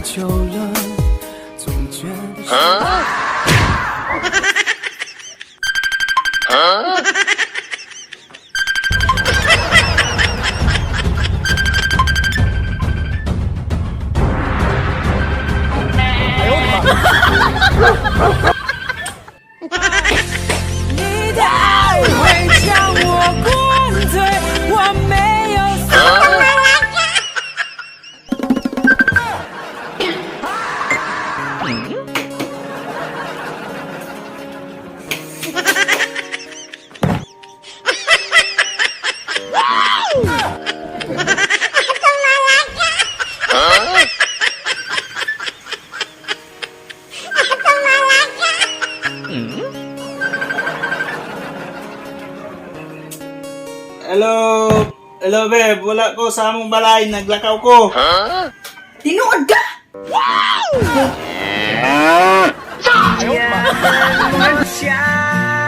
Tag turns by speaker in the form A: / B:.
A: 久了，总觉得是。
B: 你的爱会将我灌醉，我没有所
C: Hello, hello babe, wala ko sa among balay, naglakaw ko.
D: Tinuod ka?
B: 想。